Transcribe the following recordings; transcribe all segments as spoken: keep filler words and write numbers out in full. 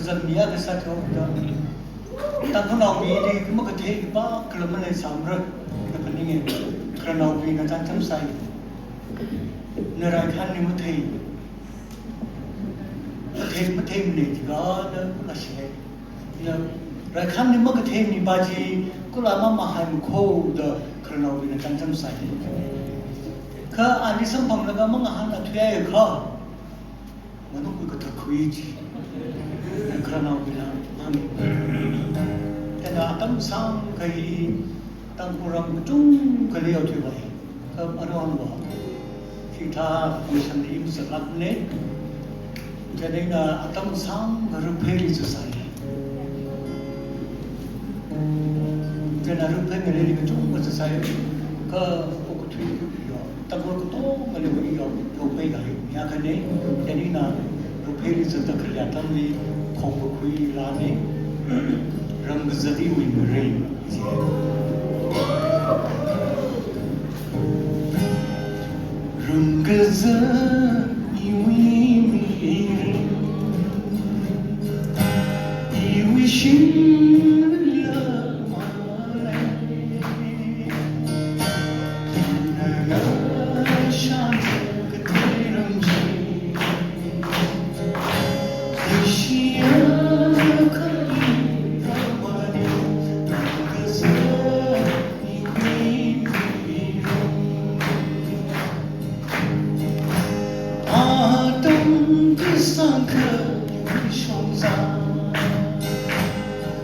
Zangmi akha sāthuda, Tangkhulnaobingli makathei khipākhala maleisāmara da phaninga. Khararnaobingna chānjam sāi. Na Raikhanli mathei, mathei, matheimana jiakha da kula shihai. Na Raikhanli makatheimana pa chi kula mamahaimakho da khararnaobingna chānjam sāi. Kha ali samphanglaga mangahānla thuiakha, manukli kathākhui chi, khararnaobingna hānga. Chieina atam sāngkha hi Tangkhul ram kachungkhali yaothuivai. Kha aruihon va hithā mission li mazatlākmana. Chieina ina atam sāngkha Rupheili zatsai. Chieina Ruphei ngaleili kachungkha zatsai. Kha okathui yo, Tangkhul katongali yo, yo, yopai kahai mi akhana. Chieina ina Rupheili zatda khalei atamli khong kakhui rāna. Ramkazat iwui mirin. Ramkazat iwui mirin, iwui shimlila malei. Ina ngashan kathei ram chi, leishiya kha i ramani, ramkazat iwui mirin. Atam kasāngkha iwui shongza,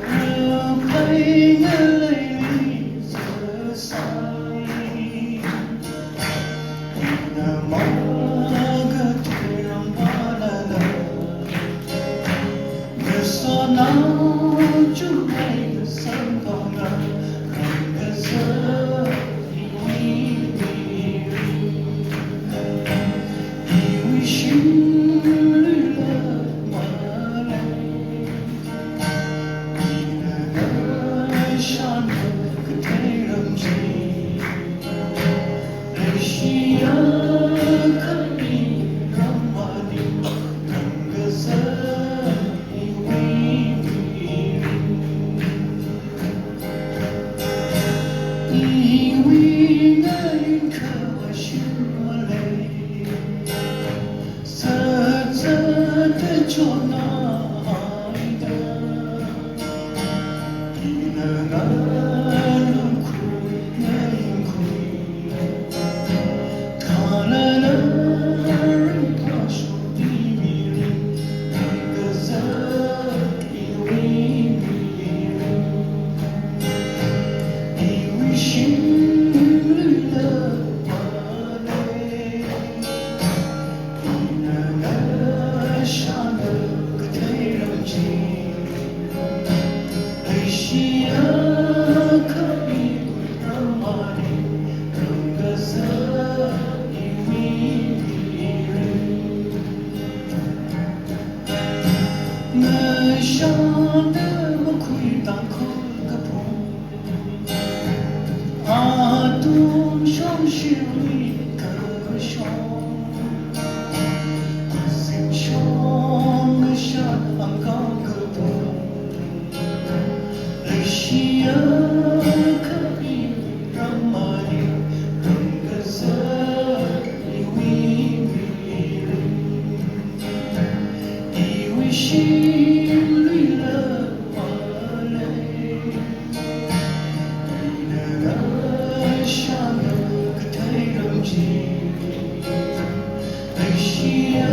Ruphei ngaleili zatsai. Ina makathei ram pālala, ngasotnao chungmei samphanga, ramkazat iwui mirin, iwui shimlila malei. Ina ngashan kathei ram chi, leishiya kha i ramani, ramkazat iwui mirin. Iwui ngayun khavai shim malei, zatzat da chotnāhaida. Ina ngalungkhui ngayungkhui, khalala ringphāshok mirin, ramkazat iwui mirin, iwui shimlila malei. Ina ngashan kathei ram chi, leishiya kha i ramani, ramkazat iwui mirin. Ngashan makhui Tangkhul kaphung, atung shongshirwui kashong, kazingshong ngashan Angkang kaphung, leishiya kha i ramani, ramkazat iwui mirin, iwui shimlila malei. Ina ngashan kathei ram chi, leishiya